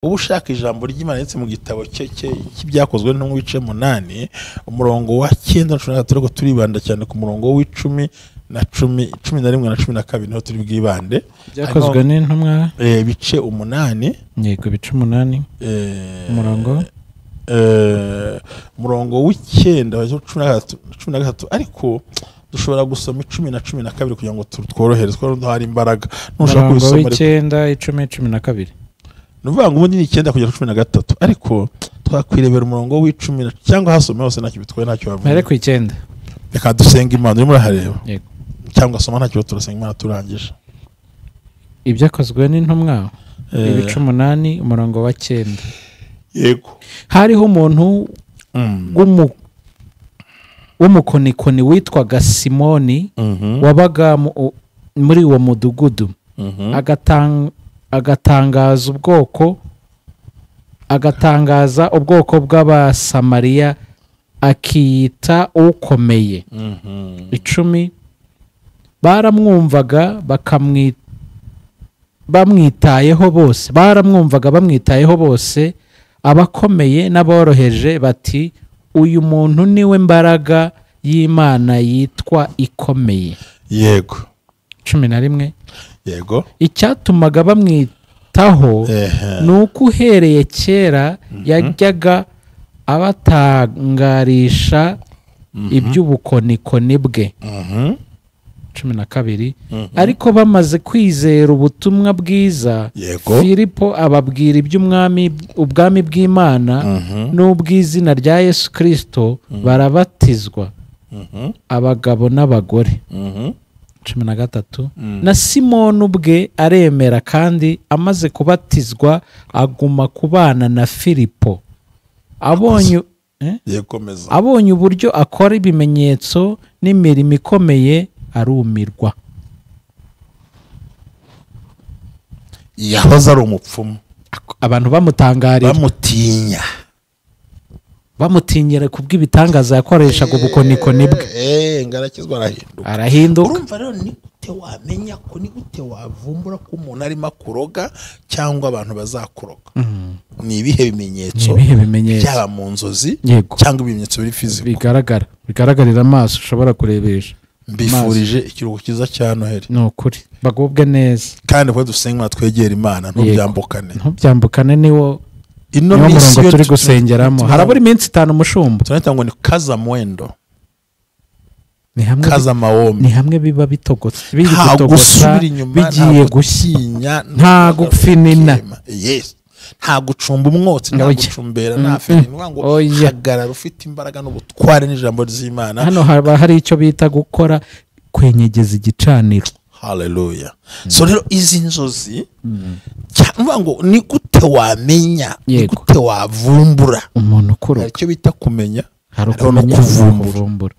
Uba ushaka ijambo ry'Imana ndetse mu gitabo cy'ibyakozwe n'intumwa ibice 8 umurongo wa 9 na 13, ariko turibanda cyane ku murongo w'icumi na 11 na 12 niho turi bwibande. Byakozwe n'intumwa bice 8, yego bice 8, umurongo umurongo w'icyenda wa 13, ariko dushobora gusoma 10 na 12 kugira ngo tworohereze kuko hari imbaraga. Nushaka kubisoma 9, 10, 12. Nuvuga ngo ubundi ni 9 kugera 13, ariko twakwirebera umurongo w'icumi cyangwa hasome hose ntacyo bitwaye, ntacyo bavuga. Mere ku 9. Reka dusenga Imana, urimo urahareba. Yego. Cyangwa soma ntacyo, turasenga Imana turangije. Ibyakozwe n'intumwa ibice 8 umurongo wa 9. Yego. Hariho umuntu w'umukonikoni witwaga Simoni wabaga muri uwo mudugudu, agatangaza ubwoko bw'Abasamariya akiyita ukomeye. 10 baramwumvaga bamwitayeho bose, baramwumvaga bamwitayeho bose, abakomeye n'aboroheje, bati uyu muntu niwe mbaraga y'Imana yitwa ikomeye. Yego. 11. Yego. Icyatumaga bamwitaho nuko uhereye kera yajyaga abatangarisha iby'ubukonikoni bwe. 12. Ariko bamaze kwizera ubutumwa bwiza, Filipo ababwira iby'umwami ubwami bw'Imana n'ubw'izina rya Yesu Kristo, barabatizwa abagabo n'abagore. 13. Na Simoni ubwe aremera, kandi amaze kubatizwa aguma kubana na Filipo. Abonye uburyo akora ibimenyetso n'imirimo ikomeye arumirwa. Yahoze ari umupfumu, abantu bamutangarira, bamutinya, bamutinyira kubw'ibitangaza yakoreshaga ubukonikoni bwe. Ngarakizwa arahinduka, arahinduka. Urumva rero ni gute wamenya ko, ni gute wavumbura ko umuntu arimo akuroga cyangwa abantu bazakuroga? Ni ibihe bimenyetso byaba mu nzozi cyangwa ibimenyetso biri physical bigaragara, bigaragarira amaso ushobora kurebesha? Mbifurije ikiruhuko cyiza cya Noheli. Ni ukuri bagubwe neza, kandi ko dusenga twegera Imana, ntubyambukane, ntubyambukane. Niwo ino murongo turi gusengeramo. Harabura iminsi 5 umushumba, tunahita ngo ni kaza mwendo, ni hamwe kaza maombi, ni hamwe biba bitogotse, biri gutogotsa, bigiye gushyinya, nta gufinina. Yes, nta gucumba umwotsi, nta gucumbera, nta feri. Ngo hagarara ufite imbaraga n'ubutware n'ijambo ry'Imana. Hano haba hari icyo bita gukora kwenyegeza igicaniro. Hallelujah. So rero izi nzozi cyangwa ngo ni gute wamenya, ni gute wavumbura umuntu ukuroga? Icyo bita kumenya, hari no kuvumbura,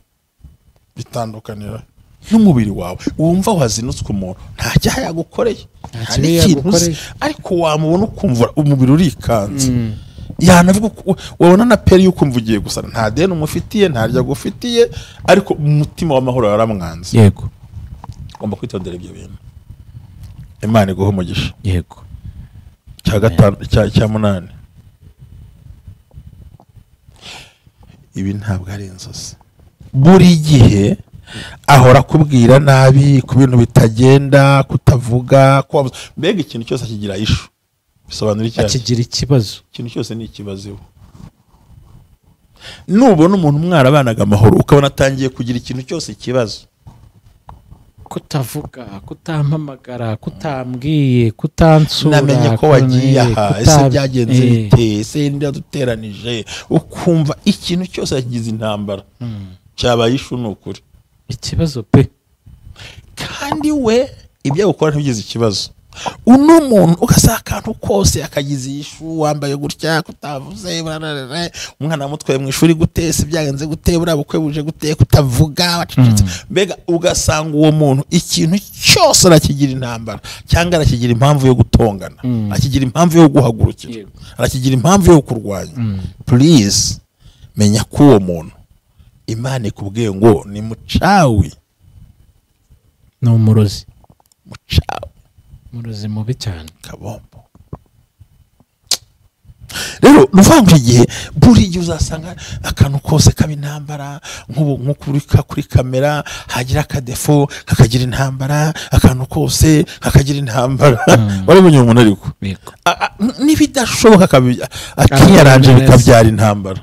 bitandukanira n'umubiri wawe. Wumva wazinutswe umuntu nta cyaha yagukoreye, nta n'ikintu, ariko wamubona ukumva umubiri urikanze. Yanavuga wabona na peri yukumva ugiye gusa, nta deni umufitiye, nta rya gufitiye, ariko umutima w'amahoro yaramwanze. Yego. Ugomba kwitondera ibyo bintu. Imana iguhe umugisha. Yego. Cya 5 cya 8. Ibi ntabwo ari inzozi. Buri gihe ahora akubwira nabi ku bintu bitagenda, kutavuga, mbega ikintu cyose akigira ishu. Bisobanura iki? Akigira ikibazo. Ikintu cyose ni ikibazo. Nubona umuntu mwarabanaga amahoro ukabona atangiye kugira ikintu cyose ikibazo, kutavuga, kutampamagara, kutambwiye, kutansura, namenye ko wagiye aha, ese byagenze bite, ese ndaduteranije, ukumva ikintu cyose akigize intambara. Cyabaye ishu ni ukuri. Ikibazo pe. Kandi we ibyo gukora ntibigize ikibazo. Uno muntu ugasanga akantu kose akagize ishu, wambaye gutya, kutavuze, umwana mutwaye mu ishuri gute, se byagenze gute, buriya bukwe buje gute, kutavuga, wacecetse. Mbega ugasanga uwo muntu ikintu cyose arakigira intambara, cyangwa arakigira impamvu yo gutongana, arakigira impamvu yo guhagurukira, arakigira impamvu yo kurwanya. Please menya ko uwo muntu Imana ikubwiye ngo ni mucawi, ni umurozi, mucawi, umurozi mubi cyane, kabombo. Rero nuvuga igihe buri gihe uzasanga akantu kose kaba intambara, nk'ubu kuri kamera hagira akadefo kakagira intambara, akantu kose kakagira intambara. Warabonye umuntu ariko n'ibidashoboka akiyaranje bikabyara intambara.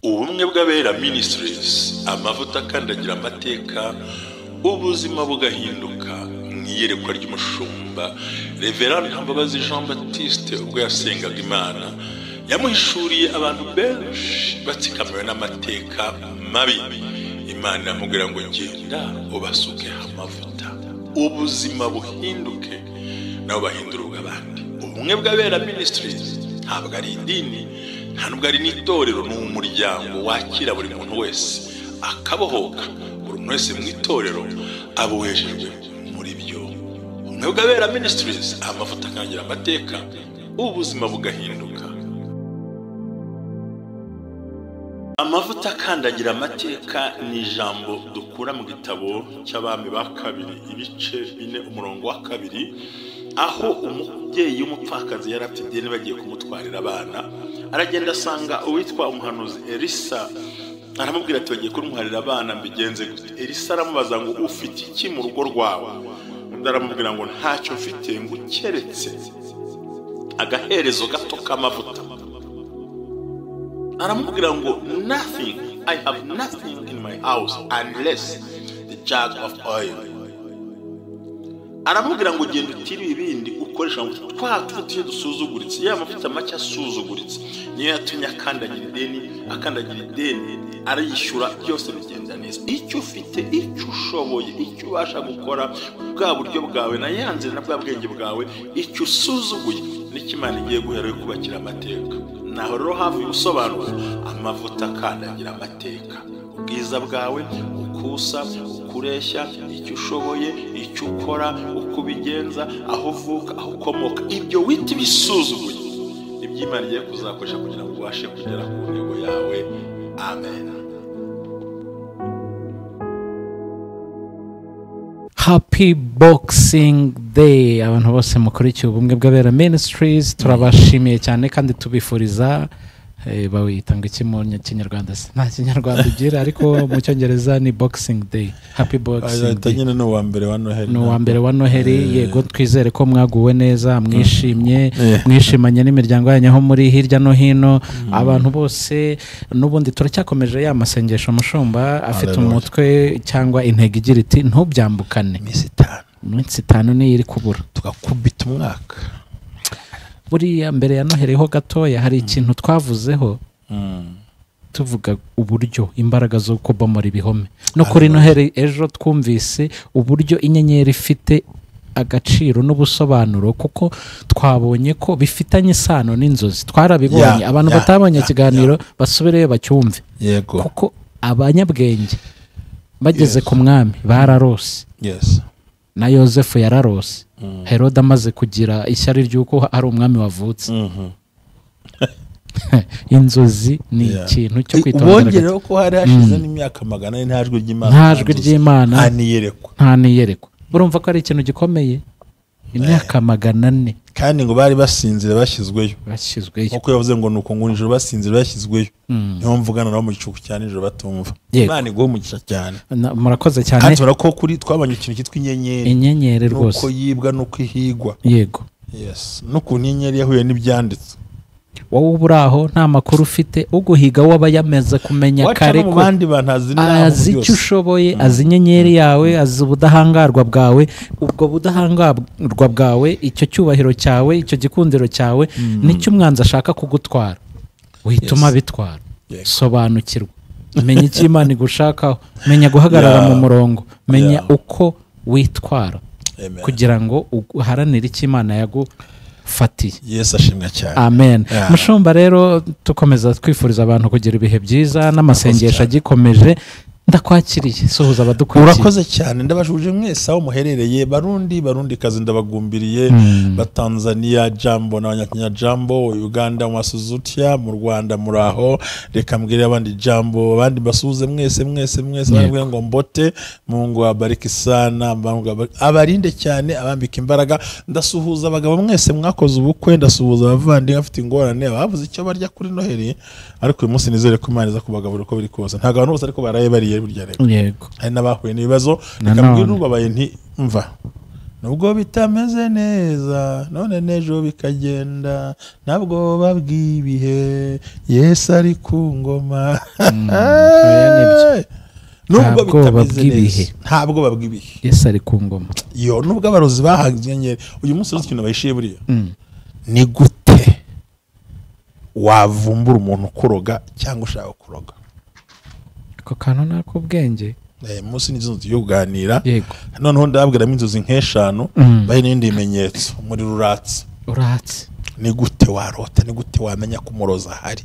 Ubumwe bw'Abera Ministries, amavuta akandagira amateka, ubuzima bugahinduka. Mu iyerekwa ry'umushumba Reverend Ntambabazi Jean Baptiste, ubwo yasengaga Imana yamuhishuriye abantu benshi batsikamiwe n'amateka mabi. Imana iramubwira ngo genda ubasuke amavuta, ubuzima buhinduke, nabo bahindura ubw'abandi. Ubumwe bw'Abera Ministries ntabwo ari idini, nta nubwo ari n'itorero, ni umuryango wakira buri muntu wese akabohoka. Buri muntu wese mu itorero abohejejwe muri byo. Ubumwe bw'Abera Ministries, amavuta akangira amateka, ubuzima bugahinduka. Amavuta akandagira amateka ni ijambo dukura mu gitabo cy'Abami ba kabiri ibice 4 umurongo wa 2, aho umubyeyi w'umupfakazi yari afite ideni bagiye kumutwarira abana. Aragenda asanga uwitwa umuhanuzi Elisa, aramubwira ati bagiye kuntwarira abana mbigenze gute? Elisa aramubaza ngo ufite iki mu rugo rwawe? Undi aramubwira ngo ntacyo mfite, ngo ukeretse agaherezo gato k'amavuta. Aramubwira ngo nothing, I have nothing in my house unless the jug of oil. Aramubwira ngo genda utire ibindi ukoresha amavuta, twa tuvuta dusuzuguritse, ya mavuta make asuzuguritse niyo yatumye akandagira ideni, akandagira ideni arayishyura, byose bigenda neza. Icyo ufite, icyo ushoboye, icyo ubasha gukora, bwa buryo bwawe na yanzira na bwa bwenge bwawe, icyo usuzuguye nicyo Imana igiye guhera yo kubakira amateka. Naho rero hafi ubusobanuro, amavuta akandagira amateka, ubwiza bwawe, ukusa, ukureshya, icyo ushoboye, icyo ukora, uko ubigenza, aho uvuka, aho ukomoka, ibyo wita ibisuzuguye nibyo Imana igiye kuzakoresha kugira ngo ubashe kugera ku ntego yawe. Amen. Happy Boxing Day abantu bose mukurikiye Ubumwe bw'Abera Ministries, turabashimiye cyane kandi tubifuriza bawita ngo iki mu Kinyarwanda? Nta Kinyarwanda ugira, ariko mu Cyongereza ni Boxing Day. Happy Boxing Day. Nyine ni uwa mbere wa Noheli. Ni uwa mbere wa Noheli, yego. Twizere ko mwaguwe neza, mwishimye, mwishimanye n'imiryango yanyu aho muri hirya no hino. Abantu bose n'ubundi turacyakomeje ya masengesho mushumba afite umutwe cyangwa intego igira iti ntubyambukane. Iminsi 5 niyo iri kubura, tugakubita umwaka. Buriya mbere ya Noheli ho gatoya hari ikintu twavuzeho, tuvuga uburyo imbaraga zo kubomora ibihome. No kuri Noheli ejo twumvise uburyo inyenyeri ifite agaciro n'ubusobanuro, kuko twabonye ko bifitanye isano n'inzozi. Twarabibonye, abantu batabonye ikiganiro basubireyo bacyumve. Yego, kuko abanyabwenge bageze ku mwami bararose. Na Yosefu yararose. Herode amaze kugira ishyari ry'uko ari umwami wavutse. Inzozi ni ikintu cyo kwitondera. Ubongereho ko hari hashize n'imyaka 400 nta jwi ry'Imana, nta jwi ry'Imana, nta niyerekwa. Urumva ko ari ikintu gikomeye, imyaka 400, kandi ngo bari basinzira bashyizweyo. Nkuko yavuze ngo nuko ngo nijoro basinzira bashyizweyo, niho mvugana nabo mu gicuku cya nijoro batumva. Imana iguhe umugisha cyane. Murakoze cyane. Kandi tubona ko kuri twabonye ikintu cyitwa inyenyeri. Inyenyeri rwose, nuko yibwa nuko ihigwa. Yego. Yes, nuko inyenyeri yahuye n'ibyanditse. Wowe uba uri aho nta makuru ufite, uguhiga waba yameze kumenya kare ko azi icyo ushoboye, azi inyenyeri yawe, azi ubudahangarwa bwawe. Ubwo budahangarwa bwawe, icyo cyubahiro cyawe, icyo gikundiro cyawe, nicyo umwanzi ashaka kugutwara. Wituma bitwara. Sobanukirwa, menya icyo Imana igushakaho, menya guhagarara mu murongo, menya uko witwara kugira ngo uharanire icyo Imana yagufatiye. Yesu ashimwe cyane. Amen. Mushumba rero tukomeza twifuriza abantu kugira ibihe byiza n'amasengesho agikomeje. Ndakwakiriye, suhuza abadukurikiye. Urakoze cyane, ndabashuje mwese aho muherereye, Barundi, Barundi kazi ndabagumbiriye, Batanzania jambo n'Abanyakenya jambo, Uganda mwasuzutya, mu Rwanda muraho, reka mbwire abandi jambo, abandi basuhuze mwese mwese mwese, bambwire ngo mbote, Mungu abariki sana, Mungu abarinde cyane, abambika imbaraga. Ndasuhuza abagabo mwese mwakoze ubukwe, ndasuhuza abavandimwe bafite ingorane, bavuze icyo barya kuri Noheli, ariko uyu munsi nizere ko Imana iza kubagaburira uko biri kose. Ntabwo abantu bose ariko baraye bariye burya rero. Yego. Hari n'abahuye n'ibibazo, reka mbwire ubabaye nti mva nubwo bitameze neza none n'ejo bikagenda, ntabwo babwibihe Yesu ari ku ngoma. Nubwo bitameze neza ntabwo babwibihe Yesu ari ku ngoma. Yo, nubwo abarozi bahanze inyenyeri uyu munsi uzi ikintu bayishiye buriya ni gute wavumbura umuntu kuroga cyangwa ushaka kuroga? Ako kantu nakubwenge. Munsi n'inzu yo kuganira. Noneho ndababwiramo inzozi nk'eshanu, bahe n'ibindi bimenyetso. Umuriro uratse. Uratse. Ni gute warota? Ni gute wamenya ko umurozi ahari?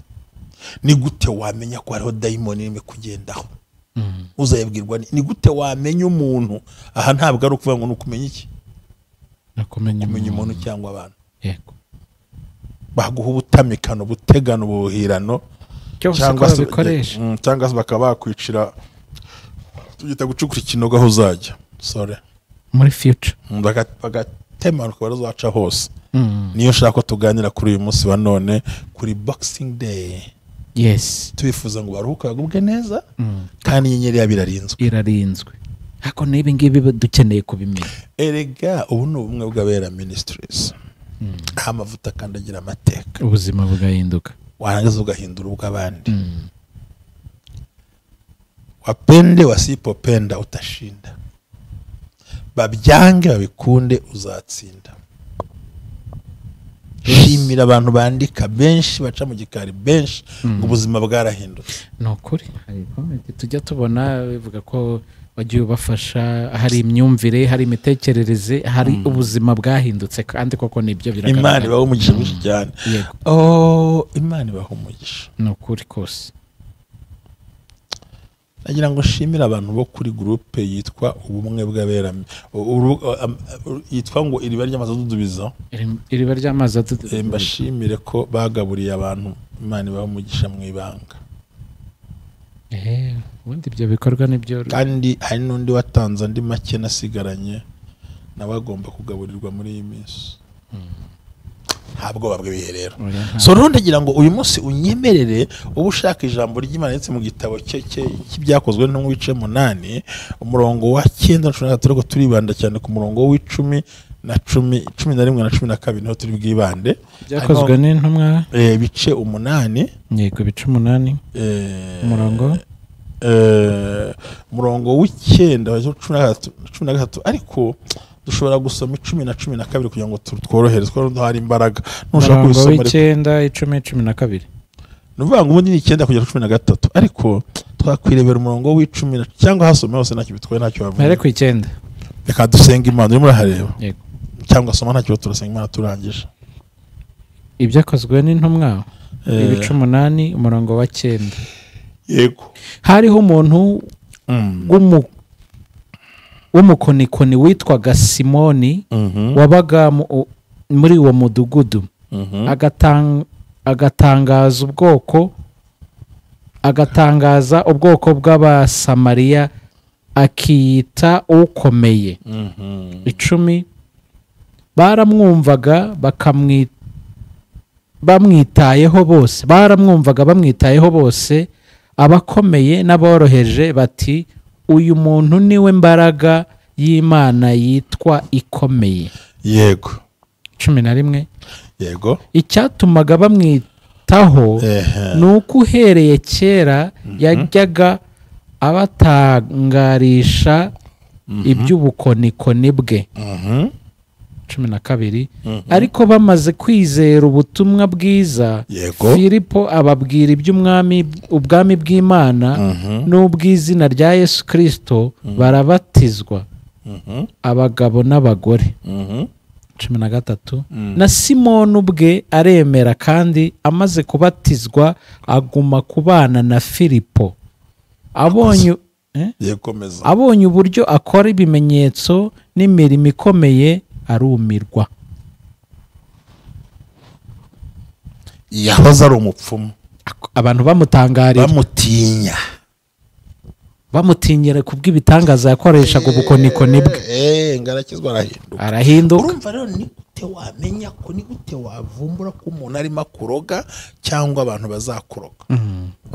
Ni gute wamenya ko hariho dayimoni irimo kugendaho? Uzayibwirwa ni gute wamenya umuntu? Aha ntabwo ari ukuvuga ngo ni ukumenya iki? Kumenya umuntu cyangwa abantu. Yego. Baguha ubutamikano, ubutegano, ubuhirano, cyangwa se cyangwa se bakaba bakwicira, tugita gucukura ikinogo aho uzajya. Sorry. Muri future. Bagatema ukabazaca hose. Niyo nshaka ko tuganira kuri uyu munsi wa none kuri Boxing Day. Yes. Tubifuza ngo baruhuke bagubwe neza, kandi inyenyeri yabo irarinzwe. Irarinzwe. Ariko nibi ngibi dukeneye kubimenya. Erega ubu ni ubumwe bw'abera ministries. Amavuta akandagira amateka. Ubuzima bugahinduka. Warangiza ugahindura ubw'abandi. Wapende wasipopenda utashinda. Babyange babikunde uzatsinda. Shimira abantu bandika benshi baca mu gikari benshi ngo ubuzima bwarahindutse. Ni ukuri hari comment tujya tubona bivuga ko wagiye ubafasha, hari imyumvire, hari imitekerereze, hari ubuzima bwahindutse, kandi koko nibyo biragaragara. Imana ibahe umugisha mwinshi cyane. Oh, Imana ibahe umugisha. Ni ukuri kose. Nagira ngo nshimire abantu bo kuri groupe yitwa ubumwe bw'abera, yitwa ngo iriba ry'amazi adudubiza. Iriba ry'amazi adudubiza. Mbashimire ko bagaburiye abantu, Imana ibahe umugisha mu ibanga. Ubundi ibyo bikorwa nibyo. Kandi hari n'undi watanze andi make nasigaranye nawe agomba kugaburirwa muri iyi minsi. Ntabwo babwibihe rero. So rero ndagira ngo uyu munsi unyemerere uba ushaka ijambo ry'Imana ndetse mu gitabo cye cy'ibyakozwe n'intumwa 8 umurongo wa 9 na 13, ariko turibanda cyane ku murongo w'icumi na 11 na 12 niho turi bwibande. Byakozwe n'intumwa bice 8. Yego, bice 8. Umurongo umurongo w'icyenda wa 13, ariko dushobora gusoma 10 na 12 kugira ngo tworohereze ko hari imbaraga. Nushaka kubisoma 9, 10, 12. Nuvuga ngo ubundi ni 9 kugera 13, ariko twakwirebera umurongo w'icumi cyangwa hasome hose ntacyo bitwaye, ntacyo bavuga. Mere ku 9. Reka dusenga Imana, urimo urahareba. Yego. Cyangwa soma ntacyo, turasenga Imana turangije. Ibyakozwe n'intumwa ibice 8 umurongo wa 9. Yego. Hariho umuntu w'umukonikoni witwaga Simoni, wabaga muri uwo mudugudu, agatangaza ubwoko bw'Abasamariya, akiyita ukomeye. 10 baramwumvaga bamwitayeho bose, baramwumvaga bamwitayeho bose, abakomeye n'aboroheje, bati uyu muntu niwe mbaraga y'Imana yitwa ikomeye. Yego. 11. Yego. Icyatumaga bamwitaho ni uko uhereye kera yajyaga abatangarisha iby'ubukonikoni bwe. 12. Ariko bamaze kwizera ubutumwa bwiza, Filipo ababwira iby'umwami, ubwami bw'Imana n'ubw'izina rya Yesu Kristo, barabatizwa abagabo n'abagore. 13. Na Simoni ubwe aremera, kandi amaze kubatizwa aguma kubana na Filipo. Abonye Yekomeza. Abonye uburyo akora ibimenyetso n'imirimo ikomeye arumirwa. Yahoze ari umupfumu, abantu bamutangarira, bamutinya, bamutinyira kubw'ibitangaza yakoreshaga ubukonikoni bwe. Ngarakizwa arahinduka. Arahinduka. Urumva rero ni gute wamenya ko, ni gute wavumbura ko umuntu arimo akuroga cyangwa abantu bazakuroga?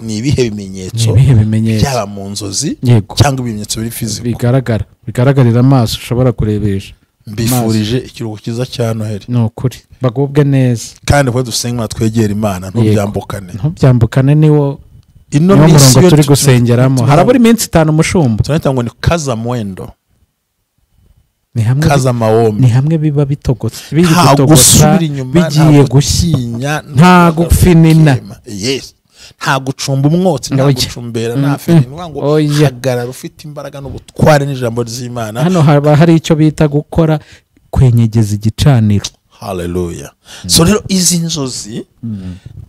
Ni ibihe bimenyetso? Byaba mu nzozi cyangwa ibimenyetso biri physical bigaragara, bigaragarira amaso ushobora kurebesha. Mbifurije ikiruhuko cyiza cya Noheli. Ni ukuri bagubwe neza, kandi ko dusenga twegera Imana, ntubyambukane. Ntubyambukane niwo ino minsi turi gusengeramo. Harabura iminsi 5 mushumba. Tunahita ngo ni kaza mwendo, ni hamwe kaza maombi, ni hamwe biba bitogotse, biri gutogotsa, bigiye gushyinya, nta gufinina. Yes, nta gucumba umwotsi, nta gucumbera, nta finina, ngo hagarara ufite imbaraga n'ubutware n'ijambo ry'Imana. Hano haba hari icyo bita gukora kwenyegeza igicaniro. Hallelujah. So rero izi nzozi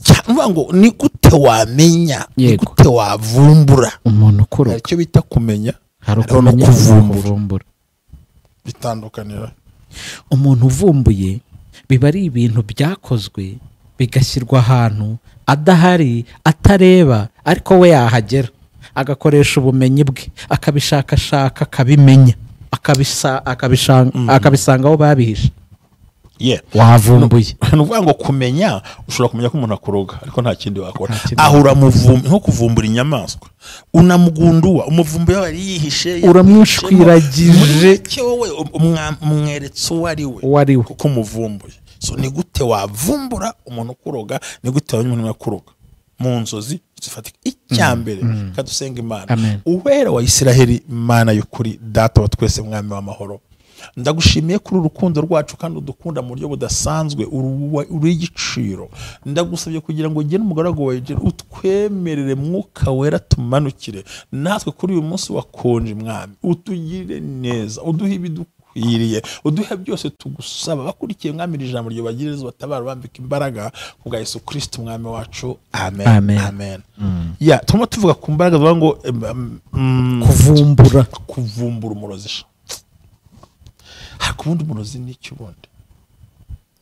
cyangwa ngo ni gute wamenya, ni gute wavumbura umuntu ukuroga? Icyo bita kumenya, hari ukumenya kuvumbura bitandukanira. Umuntu uvumbuye biba ari ibintu byakozwe bigashyirwa ahantu adahari, atareba, ariko we yahagera agakoresha ubumenyi bwe, akabishakashaka, akabimenya, akabisanga aho babihishe. Wavumbuye. Ni ukuvuga ngo kumenya, ushobora kumenya ko umuntu akuroga ariko nta kindi wakora. Aho uramuvumba nko kuvumbura inyamaswa, unamugundua, umuvumbuye yari yihishe, uramushwiragije, wowe umweretse uwo ari we kuko umuvumbuye. So ni gute wavumbura umuntu ukuroga? Ni gute wamenya umuntu akuroga? Mu nzozi zifatika. Icyambere kadusenga Imana. Uwera wa Isiraheli, Imana y'ukuri, Data wa twese, Mwami w'amahoro, ndagushimiye kuri urukundo rwacu kandi udukunda mu buryo budasanzwe, uri igiciro. Ndagusabye kugira ngo ugene umugaragu wawe, utwemerere Mwuka Wera tumanukire natwe kuri uyu munsi wakonje. Mwami, utugirire neza, uduhe ibidukwiriye, uduhe byose tugusaba. Bakurikiye Mwami iri jambo ryo bagireze, batabara, bambika imbaraga ku bwa Yesu Kristo Mwami wacu. Amen. Amen. Ya turimo tuvuga ku mbaraga zivuga ngo kuvumbura, kuvumbura umurozi. Hakubundi umurozi ni iki ubundi?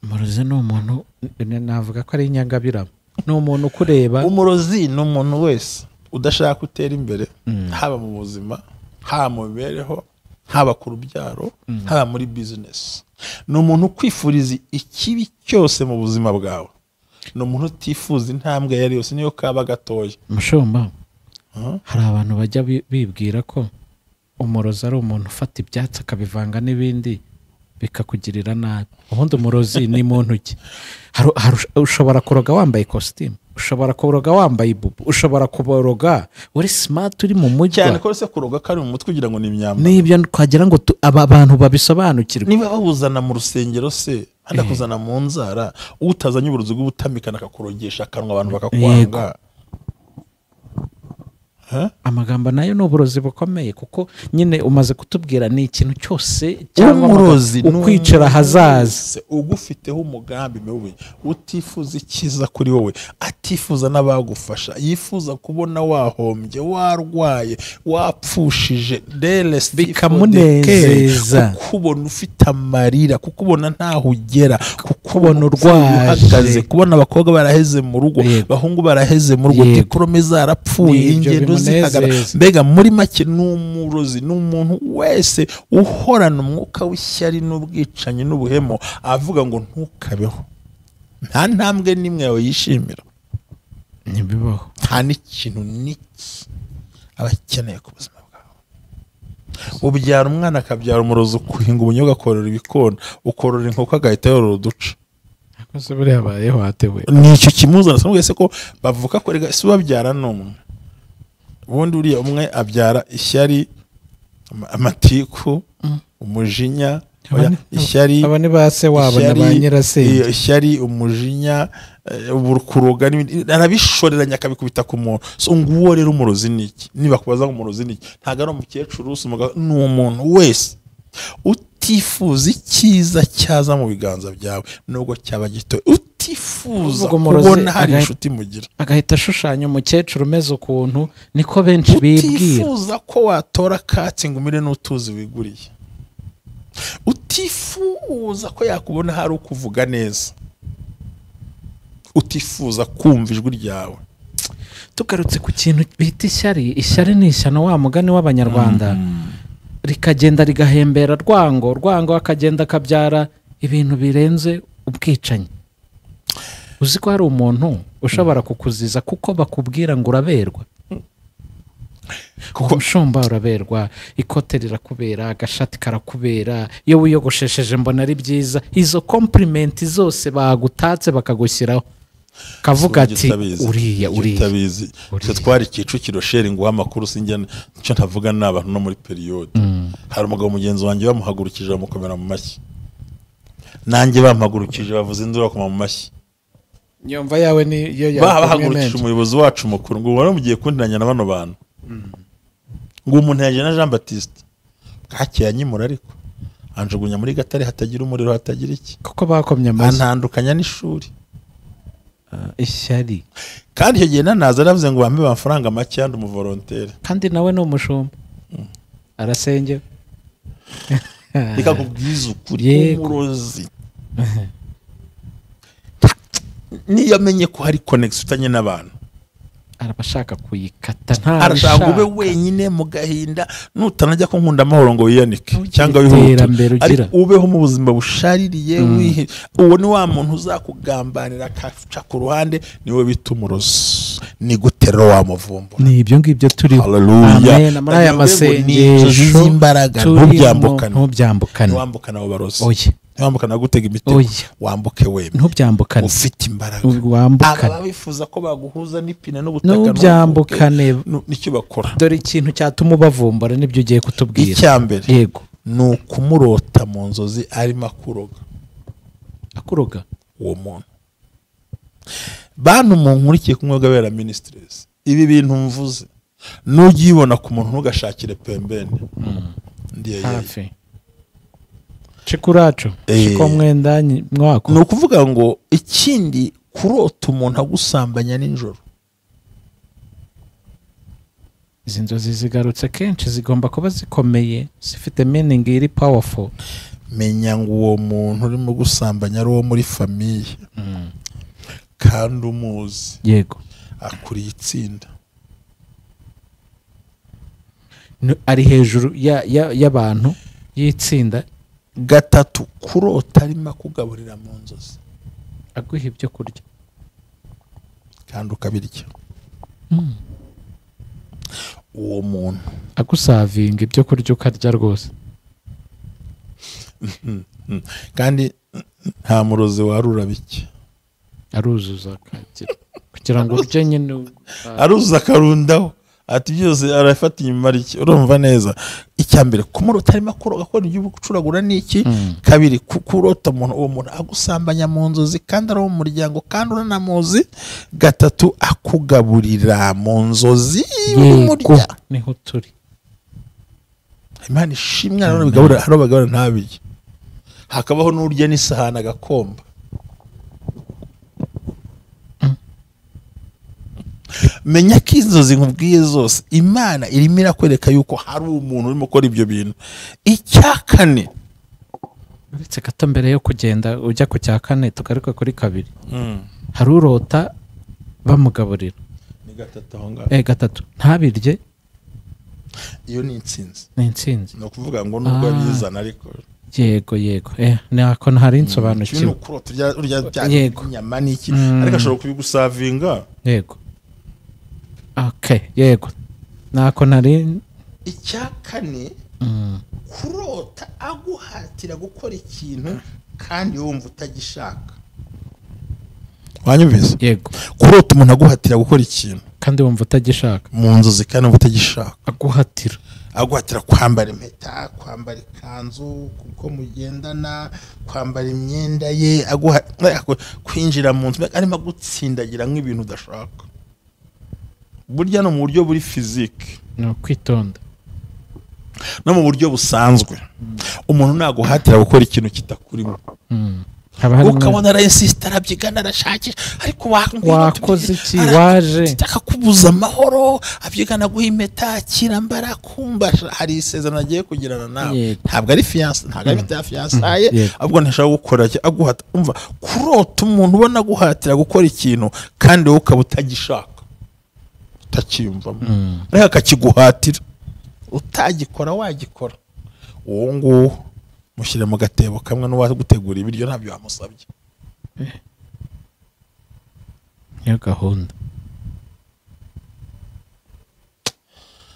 Umurozi ni umuntu, navuga ko ari inyangabirama, ni umuntu ukureba. Umurozi ni umuntu wese udashaka gutera imbere, haba mu buzima, haba mu mibereho, haba ku rubyaro, haba muri business. Ni umuntu ukwifuriza ikibi cyose mu buzima bwawe. Ni umuntu utifuza intambwe yari yose, niyo kaba gatoya. Mushumba, hari abantu bajya bibwira ko umurozi ari umuntu ufata ibyatsi akabivanga n'ibindi bikakugirira nabi. Ubundi umurozi ni muntu ki? Ushobora kuroga wambaye costume, ushobora kuroga wambaye ibubu, ushobora kuboroga uri smart, uri mu mujyi. Cyane ko se kuroga kari mu mutwe kugira ngo ni imyambaro. Nibyo twagira ngo aba bantu babisobanukirwe. Niba bawuzana mu rusengero se, handa kuzana mu nzara, utazanye uburozi bw'ubutamikana akakurogesha akanwa abantu bakakwanga. Amagambo nayo ni uburozi bukomeye, kuko nyine umaze kutubwira ni ikintu cyose cyangwa umurozi ukwicara hazaza, ugufiteho umugambi mubi, utifuza ikiza kuri wowe, atifuza n'abagufasha, yifuza kubona wahombye, warwaye, wapfushije, bikamunezeza, kukubona ufite amarira, kukubona ntaho ugera, kukubona urwaje, kubona abakobwa baraheze mu rugo, bahungu baraheze mu rugo, diplome zarapfuye, ingendo zihagara. Mbega muri make ni umurozi, ni umuntu wese uhorana umwuka w'ishyari n'ubwicanyi n'ubuhemo, avuga ngo ntukabeho, nta ntambwe n'imwe yawe yishimira, ntibibaho, nta n'ikintu n'iki aba akeneye ku buzima bwawe. Ubyara umwana akabyara umurozi, ukuhinga ubunyobwa, akorora ibikona, ukorora inkoko agahita yorora uduca. Nicyo kimuzana. Sinubwese ko bavuka ko rega si babyara n'umwe. Ubundi uriya umwe abyara ishyari, amatiku, umujinya, ishyari, aba ni ba se wabo na ba nyirasenge, ishyari, umujinya, kuroga n'ibindi, arabishoreranya akabikubita ku muntu. So nguwo rero umurozi ni iki? Niba kubaza ngo umurozi ni iki, ntabwo ari umukecuru, ni umuntu wese utifuza icyiza cyaza mu biganza byawe nubwo cyaba gito, Utifuza kubona hari inshuti mugira, agahita ashushanya umukecuru umeze ukuntu, niko benshi bibwira. Utifuza ko watora katsi ngo umire n'utuzi wiguriye, utifuza ko yakubona hari ukuvuga neza, utifuza kumva ijwi ryawe. Tugarutse ku kintu bita ishyari, ishyari ni ishyano wa mugani w'Abanyarwanda, rikagenda rigahembera rwango, rwango akagenda akabyara ibintu birenze ubwicanyi. Uzi ko hari umuntu ushobora kukuziza kuko bakubwira ngo uraberwa, kuko umushumba uraberwa, ikote rirakubera, agashati karakubera, iyo wiyogoshesheje mbona ari byiza, izo compliment zose bagutatse bakagushyiraho, kavuga ati uriya uriya utabizi. Twari Kicukiro sharing wa makuru, sinjya nicyo ntavuga n'abantu no muri periode. Hari umugabo mugenzi wanjye bamuhagurukije bamukomera mu mashyi, nanjye bampagurukije bavuze induru bakoma mu mashyi. Nyumva yawe ni yo bahagurukije umuyobozi wacu mukuru ngo wari mugiye kundiranya na bano bantu, ngo umuntu yaje na Jean Baptiste bwakeye anyimura, ariko anjugunya muri gatare hatagira umuriro hatagira iki, kuko bakomye amashyi, antandukanya n'ishuri. Ishyari. Kandi icyo gihe nanaza aravuze ngo bampe amafaranga make yandi umuvolontaire, kandi nawe ni umushumba arasenge. Reka kubwiza ukuri, umurozi niyo amenye ko hari connection utanye n'abantu, arabashaka kuyikata, nta arashaka ube wenyine mu gahinda, nutanajya ko nkunda amahoro ngo wiyanike cyangwa wihute, ariko ubeho mu buzima bushaririye. Uwo ni wa muntu uzakugambanira akaca ku ruhande, niwe bita umurozi. Ni gute rero wamuvumbura? Ni ibyo ngibyo turiho. Haleluya. Muri aya masengesho z'imbaraga ntubyambukane, ntubyambukane, ntiwambukane abo barozi, oya, ntiwambukane gutega imitego, wambuke wemye, ntubyambukane, ufite imbaraga, wambukane. Aba bifuza ko baguhuza n'ipine n'ubutaka, ntubyambukane, nicyo bakora. Dore ikintu cyatuma ubavumbura nibyo ugiye kutubwira. Icya mbere, yego, ni ukumurota mu nzozi arimo akuroga. Akuroga uwo muntu. Bantu munkurikiye kumwe bw'abera ministries, ibi bintu mvuze nugibona ku muntu ntugashakire pembeni. Ndiye hafi chikuracho chiko mwenda mwako. Ni ukuvuga ngo ikindi, kurota umuntu agusambanya nijoro. Izi nzozi zigarutse kenshi zigomba kuba zikomeye, zifite meaning iri powerful. Menya ngo uwo muntu urimo gusambanya ari uwo muri famille, kandi umuzi, yego, akuriye itsinda, ari hejuru y'abantu y'itsinda. Gatatu, kurota arimo akugaburira mu nzozi, aguha ibyo kurya kandi ukabirya. Uwo muntu agusavinga ibyo kurya ukarya rwose. Kandi nta murozi warura bike, aruzuza akagira kugira ngo urye nyine, aruzuza akarundaho, ati byose arafata inyuma ariki. Urumva neza. Icya mbere, kumurota arimo akuroga ko ibyo gucuragura niki. Kabiri, kurota umuntu, uwo muntu agusambanya mu nzozi kandi ari mu muryango kandi uranamuzi. Gatatu, akugaburira mu nzozi umurya. Niho turi. Imana ishimwe, hano bigaburira, hano bagaburira ntabirye. Hakabaho n'urya n'isahani agakomba. Menya ko inzozi nkubwiye zose Imana irimo irakwereka yuko hari umuntu urimo gukora ibyo bintu. Icya kane, uretse gato mbere yo kugenda ujya ku cya kane tugaruka kuri kabiri, hari urota bamugaburira, ni gatatu aho ngaho, gatatu ntabirye, iyo ni intsinzi, ni intsinzi. Ni ukuvuga ngo nubwo abizana ariko yego yego, nako ntari nsobanukiwe. Urya inyama n'iki, ariko ashobora kubigusavinga. Yego, okay, yego, nako nari. Icya kane, kurota aguhatira gukora ikintu kandi wumva utagishaka. Wanyumvise? Yego. Kurota umuntu aguhatira gukora ikintu kandi wumva utagishaka, mu nzozi kandi wumva utagishaka, aguhatira kwambara impeta, kwambara ikanzu kuko mugendana, kwambara imyenda ye, kwinjira mu nzu arimo agutsindagira nk'ibintu udashaka. Burya no mu buryo buri physique, no kwitonda, no mu buryo busanzwe, umuntu naguhatira gukora ikintu kitakurimo, Ukabona arayinsista arabyigana arashakisha, ariko wakoze iki waje akakubuza amahoro, abyigana guha impeta akirambara kumba hari isezerano agiye kugirana nawe. Ntabwo ari fiancé, ntabwo ari impeta ya fiançailles, ahubwo ntashaka gukora aguhata. Umva, kurota umuntu ubona aguhatira gukora ikintu kandi wowe ukaba utagishaka, utakiyumvamo, ariko akakiguhatira, utagikora wagikora. Uwo nguwo mushyire mu gatebo kamwe n'uwagutegura ibiryo ntabyo wamusabye. Niyo gahunda.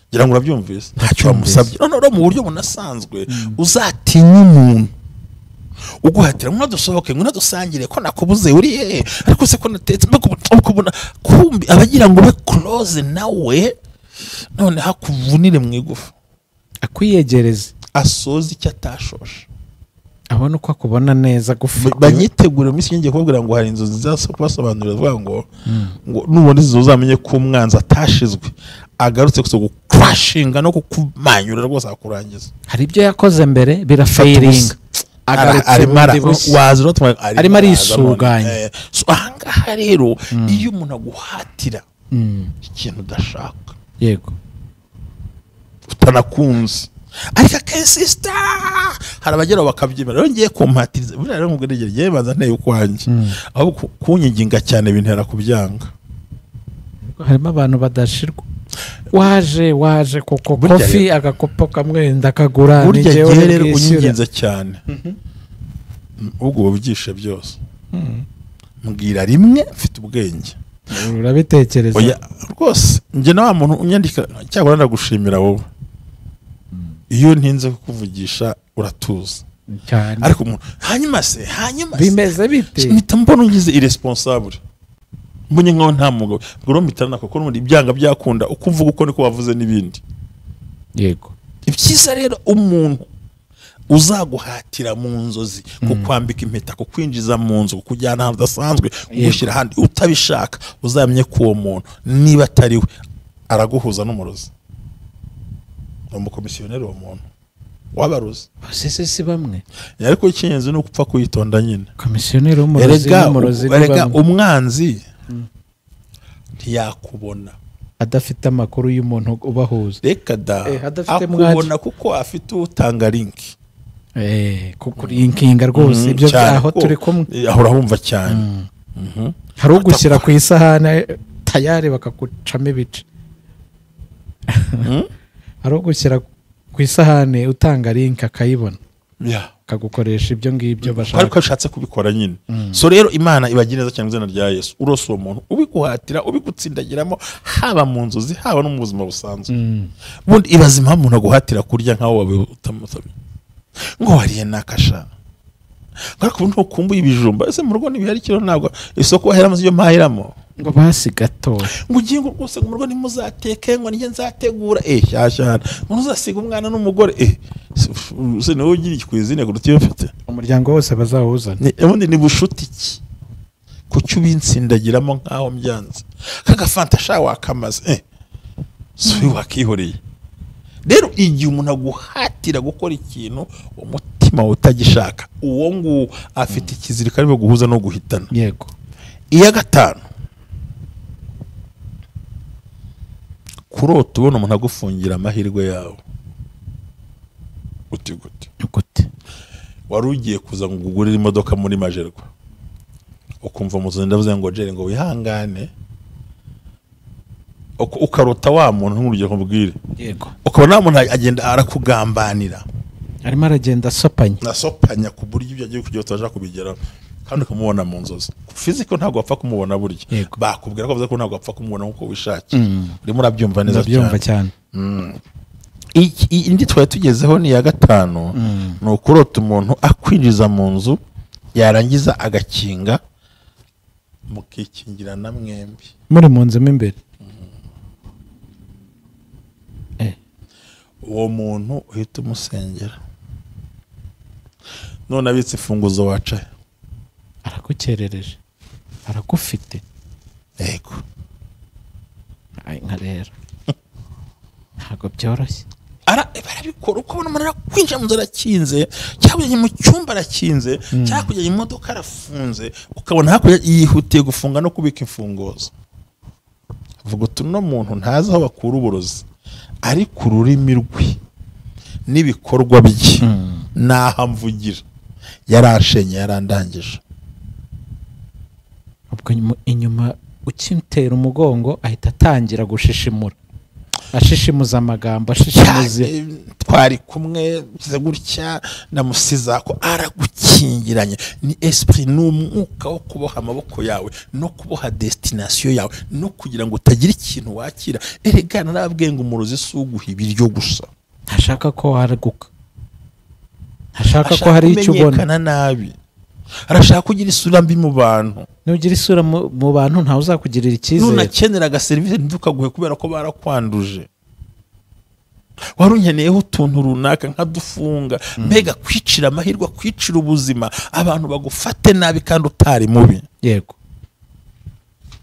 Ngira ngo urabyumvise, ntacyo wamusabye. None mu buryo bunasanzwe uzatinya umuntu uguhatira ngo dusohoke, ngo dusangire, ko nakubuze uri hehe, ariko se ko natetse, mbakubona kumbi abagira ngo be close nawe, none hakuvunire mu igufa, akwiyegereze, asoza icyo atashoshe, abona uko akubona neza. Banyitegure mu minsi ngiye kubabwira ngo hari inzu nziza kubasobanurira, vuga ngo ngo nubona izo uzamenye ko umwanzi atashizwe, agarutse gusa gukwashinga no kukumanyura rwose akurangiza. Hari ibyo yakoze mbere birafairinga, arimo arisuganya. Ahangaha rero iyo umuntu aguhatira ikintu udashaka, yego, utanakunze, ariko akensista, hari abageraho bakabyemera. Rero ngiye kumpatiriza buriya rero nkubwo ngiye banza nteye ukwanjye, ahubwo kunyiginga cyane bintera kubyanga. Harimo abantu badashirwa, waje koko kofi agakopo kamwe ndakagura, burya rero unyinginze cyane ubwo ubyishe byose, mbwira rimwe mfite ubwenge, urabitekereza. Oya rwose njye na wa muntu unyandika cyangwa ndagushimira wowe, iyo ntinze kukuvugisha uratuza cyane, ariko umuntu hanyuma se bimeze bite, mpita mbona ungize irresponsable, mbonye nkaho nta mugabo. Ubwo rero mpita nako ko n'ubundi ibyanga byakunda uko uvuga uko niko wavuze n'ibindi. Yego, ibyiza rero umuntu uzaguhatira mu nzozi, kukwambika impeta, kukwinjiza mu nzu, kukujyana ahantu udasanzwe, kugushyira ahandi utabishaka, uzamenye ko uwo muntu niba atari we araguhuza n'umurozi, umukomisiyoneri uwo muntu wabaruzi. Si bamwe, ariko icy'ingenzi ni ukupfa kuyitonda nyine. Komisiyoneri w'umurozi n'umurozi ni bamwe. Umwanzi ntiyakubona adafite amakuru y'umuntu ubahuza. Reka da, akubona kuko afite utanga link. Kukurinkinga rwose ibyo aho turi kumwe, ahora humva cyane. Hari ugushyira ku isahane tayari bakagucamo ibice. Hari ugushyira ku isahane utanga link akayibona, akagukoresha ibyo ngibyo bashaka, ariko ashatse kubikora nyine. So rero Imana ibagira neza cyane mu izina rya Yesu. Urose uwo muntu ubiguhatira, ubigutsindagiramo, haba mu nzozi, haba no mu buzima busanzwe. Ubundi ibaza impamvu umuntu aguhatira kurya nkaho utamusabye, ngo wariye nakasha, ariko ubu ntukumbuye ibijumba, ese mu rugo ntibihari kiro, ntabwo isoko waheramo ibyo mpahiramo, ngo basi gato, ngo ugiye ngo rwose mu rugo ntimuzateke, ngo nijye nzategura, shyashyana, ngo ntuzasiga umwana n'umugore, se niwe ugira ikwizine kuruta iyo mfite, umuryango wose bazawuzana. Ubundi ni bushuti ki kuki ubintsindagiramo nkaho mbyanze, kagafanta sha wakamaze, si wakihoreye. Rero igihe umuntu aguhatira gukora ikintu umutima utagishaka, uwo nguwo afite ikiziriko arimo guhuza no guhitana. Yego. Iya gatanu, kurota ubona umuntu agufungira amahirwe yawe. Uti gute? Gute? Wari ugiye kuza ngo ugurire imodoka muri Majerwa, ukumva umuzozi ndavuze ngo Jerry ngo wihangane, ukarota wa muntu nk'urugero nkubwire. Yego. Ukabona wa muntu agenda arakugambanira, arimo aragenda asopanya, nasopanya ku buryo ibyo agiye kugira utaje kubigeraho, kandi ukamubona mu nzozi. Physical ntabwo wapfa kumubona burya, bakubwira ko bavuze ko ntabwo wapfa kumubona nkuko wishakiye. Urimo urabyumva neza cyane. Indi twari tugezeho ni iya gatanu, ni ukurota umuntu akwinjiza mu nzu, yarangiza agakinga, mukikingirana mwembi muri mu nzu mo imbere. Uwo muntu uhita umusengera, none abitse imfunguzo wacaye, aragukerereje, aragufite. Yego. Nka rero ntabwo byoroshye. Barabikora uko ubona umuntu arakwinjira mu nzu arakinze, cyangwa kujya mu cyumba arakinze, cyangwa kujya mu modoka arafunze, ukabona hakurya yihutiye gufunga no kubika imfunguzo. Vuga uti uno muntu ntazi aho bakura uburozi, ariko ururimi rwe n'ibikorwa bye naho amvugira yarashenye, yarandangije. Ubwo inyuma ukimutera umugongo ahita atangira gushishimura, ashishimuza amagambo, ashishimuza. Twari kumwe gutya namusiza ko aragukingiranye. Ni esprit, ni umwuka wo kuboha amaboko yawe no kuboha destination yawe no kugira ngo utagira ikintu wakira. Erega narababwiye ngo umurozi si uguha ibiryo gusa, ntashaka ko waraguka, ntashaka ko hari icyo ubona nabi, arashaka kugira isura mbi mu bantu. Nugira isura mu bantu ntawe uzakugirira icyizere. Nunakenera serivisi ntukaguhe kubera ko barakwanduje. Wari unkeneyeho utuntu runaka nkadufunga, mbega kwicira amahirwe, kwicira ubuzima, abantu bagufate nabi kandi utari mubi. Yego,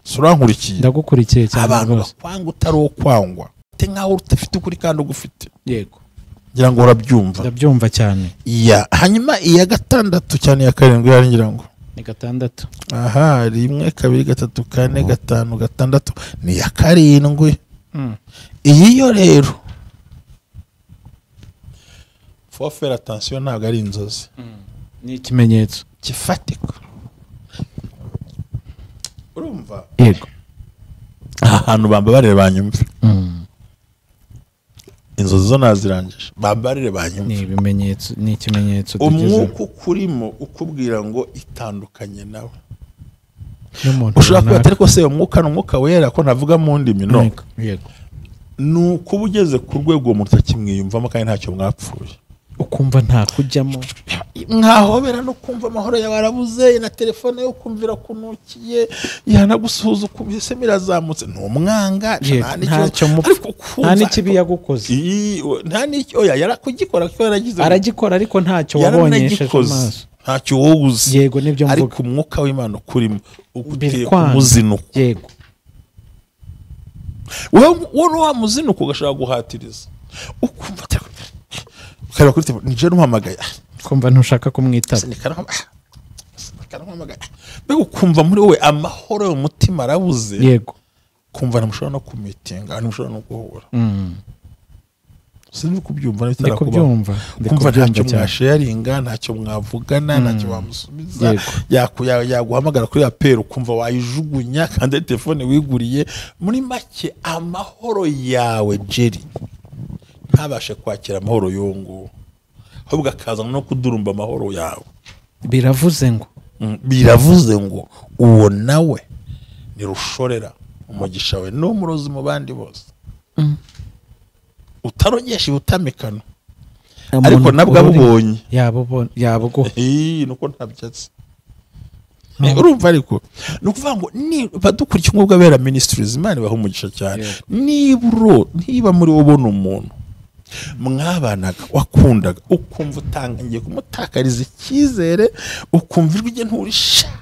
surankurikiye, ndagukurikiye cyane. Abantu bakwanga utari uwo kwangwa, te nkaho utafite ukuri kandi ugufite. Yego, ngira ngo urabyumva. Ndabyumva cyane. Ya hanyuma iya gatandatu cyane ya karindwi yari ngira ngo ni gatandatu. Aha, 1 2 3 4 5 6 ni ya karindwi. Iyi yo rero faut faire attention, ntabwo ari inzozi, ni ikimenyetso kifatika. Urumva? Yego. Ahantu bambabarire banyumve. Inzozi zo nazirangije, bambarire banyumve. Ni ibimenyetso, ni ikimenyetso tugezeho. Umwuka ukurimo ukubwira ngo itandukanye nawe. Ushobora kuba atari ko se umwuka ni umwuka wera ko navuga mu ndimi, no. Yego. Ni ukuba ugeze ku rwego umuntu utakimwiyumvamo kandi ntacyo mwapfuye, ukumva nta kujyamo, mwahobera no kumva amahoro yawe arabuze, na telefone yo kumvira kunukiye, yanagusuhuza ukumva se mirazamutse, ntumwanga nta n'ikibi yagukoze, nta n'icyo oya yarakugikora kuko yaragize, aragikora ariko ntacyo wabonyesheje amaso, ntacyo wowe uzi. Yego, nibyo mvuga. Ariko umwuka w'Imana ukurimo uguteye kumuzinuko. Yego, wowe wa muzinuko ugashaka guhatiriza, ukumva ukareba kuri telefone, nije numuhamagaye, kumva ntushaka kumwitaba, mbega ukumva muri wowe amahoro yo mutima arabuze. Yego, kumva ntimushobora no kumitinga, ntimushobora no guhura. Sinzi kubyumva, ndikubyumva, kumva ntacyo mwasharinga, ntacyo mwavugana, ntacyo wamusubiza, yaguhamagara kuri apel ukumva wayijugunya kandi telefone wiguriye. Muri make amahoro yawe Jerry ntabashe kwakira amahoro yungu, ahubwo akaza no kudurumba amahoro yawe. Biravuze ngo biravuze ngo uwo nawe ni rushorera umugisha we n'umurozi mu bandi bose. Utarogesha ubutamikano, ariko nabwo abubonye yabuguha. Nuko ntabyatsi. Urumva ariko ni ukuvuga ngo niba dukurikiye umwuga w'Abera Ministries, Imana ibaha umugisha cyane. Niba muri wowe ubona umuntu mwabanaga wakundaga, ukumva utangiye kumutakariza icyizere, ukumva ijwi rye nturishaka,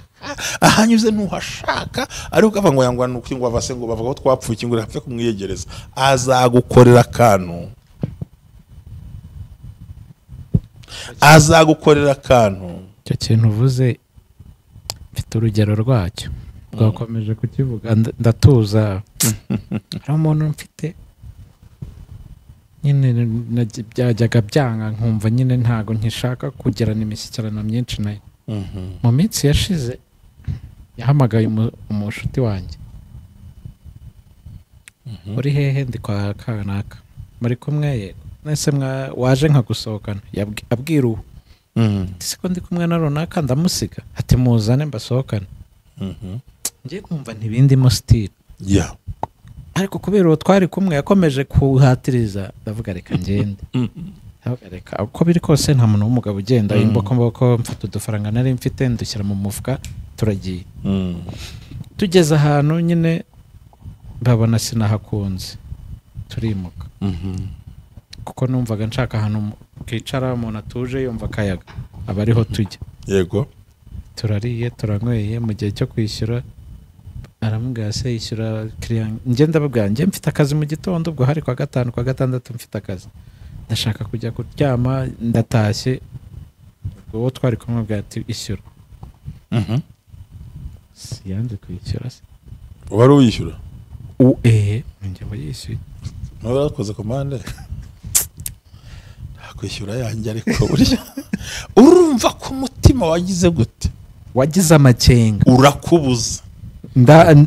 ahanyuze ntuhashaka, ariko ukavuga ngo yangwa nuko ngo avase ngo bavuga ko twapfuye ngo rapfe kumwiyegereza, azagukorera akantu, azagukorera akantu. Icyo kintu uvuze mfite urugero rwacyo, twakomeje kukivuga ndatuza. Hari umuntu mfite nyine byajyaga byanga, nkumva nyine ntago nkishaka kugirana imishyikirano myinshi nayo. Mu minsi yashize yahamagaye umushuti wanjye, uri hehe? Ndi kwa kanaka. Muri kumwe? Yego. Nese waje nkagusohokana? Abwira uwo siko ndi kumwe na runaka ndamusiga, ati muzane mbasohokane. Ngiye kumva ntibindimo style. Ariko kubera uwo twari kumwe yakomeje kuhatiriza, ndavuga reka ngende. Ndavuga reka uko biri kose nta muntu w'umugabo ugenda imboko mboko, mfata udufaranga nari mfite ndushyira mu mufuka, turagiye. Tugeze ahantu nyine babona sinahakunze, turimuka. Kuko numvaga nshaka ahantu kicara umuntu atuje yumva akayaga, aba ariho tujya. Yego. Turariye turanyweye, mu gihe cyo kwishyura aramubwira se yishyura kiriya, njye ndababwira njye mfite akazi mu gitondo, ubwo hari kwa gatanu kwa gatandatu mfite akazi. Ndashaka kujya kuryama, ndatashye. Ubwo twari kumwe bwa ati ishyura. Siyanze kwishyura se. Wari uyishyura? Njye wayishyuye. Nurakoze komande. Kwishyura yanjye ariko burya urumva ko umutima wagize gute? Wagize amakenga. Urakubuza.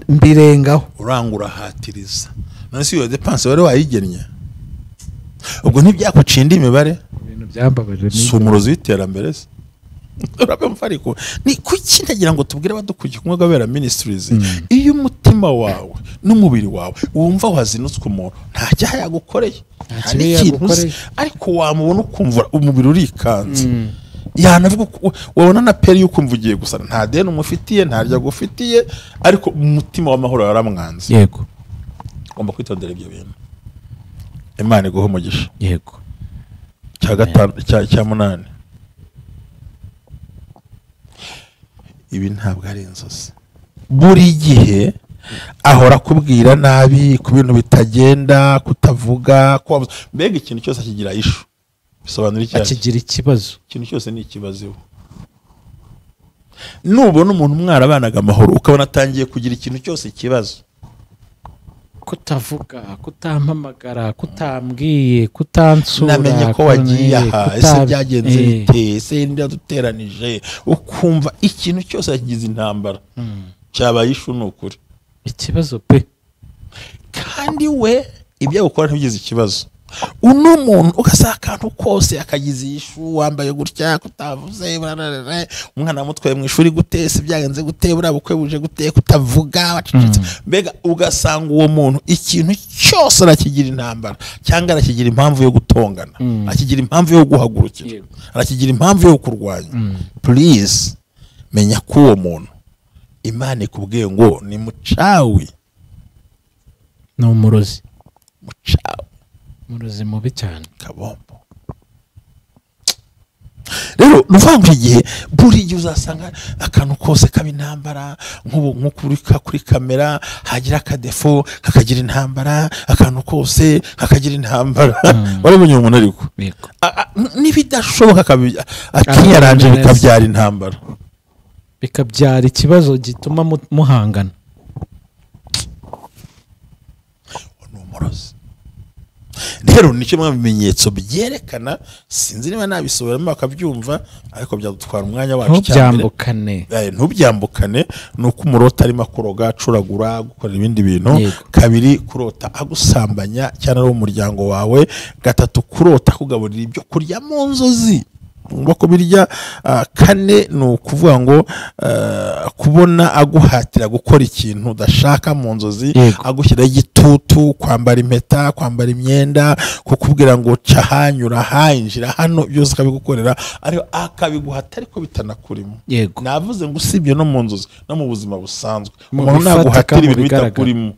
Mbirengaho. Urangura hatiriza. None si iyo dépense wari wayigennye? Ubwo ntibyakucinda imibare? Ibintu byambabaje. Si umurozi w'iterambere se? Urabumva ariko ni kuki ndagira ngo tubwire abadukurikiye kumwe gabera ministries, iyo umutima wawe n'umubiri wawe wumva wazinutswe umuntu, nta cyaha yagukoreye, nta n'ikintu, ariko wamubona ukumva umubiri urikanze. Yanavuga wabona na peri yukumva ugiye gusa, nta deni umufitiye, nta rya gufitiye, ariko umutima w'amahoro yaramwanze. Yego, ugomba kwitondera ibyo bintu. Imana iguhe umugisha. Yego. Cya gatanu, cya munani, ibi ntabwo ari inzozi. Buri gihe ahora akubwira nabi ku bintu bitagenda, kutavuga, mbega ikintu cyose akigira ishu. Bisobanura iki? Akigira ikibazo. Ikintu cyose ni ikibazo iwe. Nubona umuntu mwarabanaga amahoro ukabona atangiye kugira ikintu cyose ikibazo, kutavuga, kutampamagara, kutambwiye, kutansura, namenye ko wagiye aha, ese byagenze bite, ese ndaduteranije, ukumva ikintu cyose akigize intambara, cyabaye ishu. Ni ukuri ikibazo pe. Kandi we ibyo gukora ntibigize ikibazo. Uno muntu ugasanga akantu kose akagize ishu, wambaye gutya, kutavuze, umwana mutwaye mu ishuri gute, se byagenze gute, buriya bukwe buje gute, kutavuga, wacecetse. Mbega ugasanga uwo muntu ikintu cyose arakigira intambara, cyangwa arakigira impamvu yo gutongana, arakigira impamvu yo guhagurukira, arakigira impamvu yo kurwanya. Please menya ko uwo muntu Imana ikubwiye ngo ni mucawi, ni umurozi, mucawi, umurozi mubi cyane, kabombo. Rero nuvanga igihe buri gihe uzasanga akantu kose kaba intambara, nk'ubu kuri kamera hagira akadefo kakagira intambara, akantu kose kakagira intambara. Warabonye umuntu ariko n'ibidashoboka akiyaranje bikabyara intambara, bikabyara ikibazo gituma muhangana. Ni umurozi. Rero ni kimwe mu bimenyetso byerekana, sinzi niba nabisobanuramo bakabyumva, ariko byadutwara umwanya wacu cyane. Ntubyambukane. Ni uko umurota arimo akuroga, acuragura, gukora ibindi bintu. Kabiri, kurota agusambanya cyane ari umuryango wawe. Gatatu, kurota akugaburira ibyo kurya mu nzozi, ngomba kubirya. Kane, ni ukuvuga ngo kubona aguhatira gukora ikintu udashaka mu nzozi, agushyiraho igitutu, kwambara impeta, kwambara imyenda, kukubwira ngo ca hanyura aha, injira hano, byose akabigukorera, ariko akabiguhata ariko bitanakurimo. Navuze ngo usibye no mu nzozi, no mu buzima busanzwe umuntu naguhatira ibintu bitakurimo,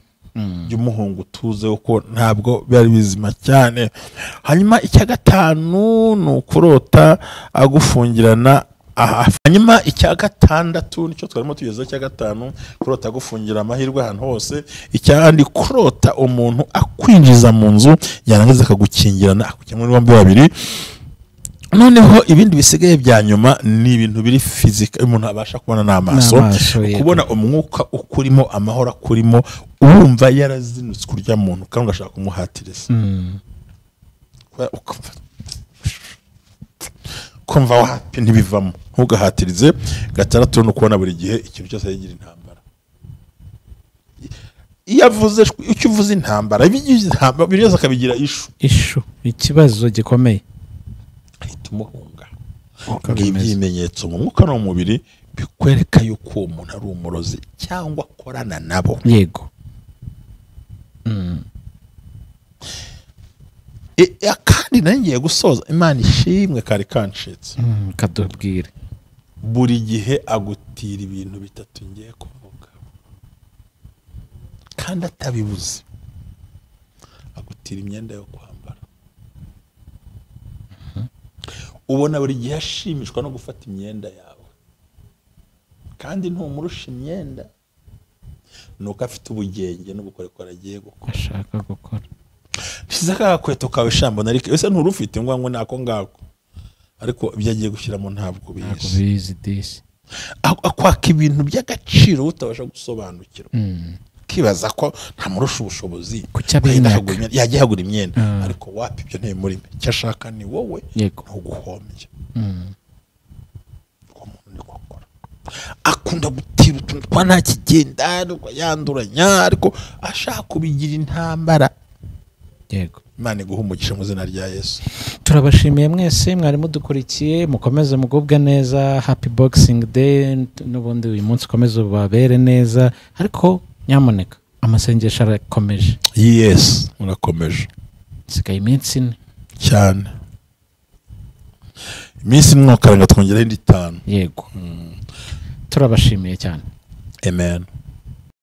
jya umuhungu utuze, kuko ntabwo byari bizima cyane. Hanyuma icya gatanu ni ukurota agufungirana. Hanyuma icya gatandatu nicyo twarimo tugezeho, icya gatanu, kurota agufungira amahirwe ahantu hose. Icyandi, kurota umuntu akwinjiza mu nzu yarangiza akagukingirana, akujya muri bombi babiri. Noneho ibindi bisigaye bya nyuma ni ibintu biri fizika umuntu abasha kubona n'amaso, kubona umwuka ukurimo, amahoro akurimo, urumva yarazinutswe kurya muntu kandi ugashaka kumuhatiriza, kumva wapi ntibivamo, ntugahatirize. Gatandatu, ni ukubona buri gihe ikintu cyose yigira intambara. Iyo avuze icyo uvuze intambara, byose akabigira ishu, ikibazo gikomeye, ahita umuhunga. Ibimenyetso mu mwuka no mu mubiri bikwereka yuko uwo muntu ari umurozi cyangwa akorana nabo. Yego. Kandi nangiye gusoza, Imana ishimwe kari kancitse. Kadubwire. Buri gihe agutira ibintu bitatu ngiye kuvuga, kandi atabibuze. Agutira imyenda yo kwambara. Ubona buri gihe ashimishwa no gufata imyenda yawe, kandi ntumurusha imyenda, nuko afite ubugenge n'ubukorikori agiye gukora, ashaka gukora. Wasize ka gakweto kawe shambo narike, ese nturufite ngo nako ngako, ariko ibyo agiye gushyiramo ntabwo bizi disi. Akwaka ibintu by'agaciro utabasha gusobanukirwa, kibaza ko ntamurusha ubushobozi, yajya yagura imyenda, ariko wapi ibyo ntibimurimo. Icyo ashaka ni wowe ntuguhombye. Uwo muntu niko akora, akunda gutira utuntu twa nta kigenda yanduranya, ariko ashaka kubigira intambara. Yego, Imana iguhe umugisha mu izina rya Yesu. Turabashimiye mwese mwari mudukurikiye, mukomeze mugubwe neza. Happy Boxing Day, n'ubundi uyu munsi ukomeze ubabere neza, ariko nyamuneka amasengesho arakomeje. Yes, murakomeje. Sigaye iminsi 4 cyane, iminsi 4 twongeraho indi 5. Yego, turabashimiye cyane. Amen.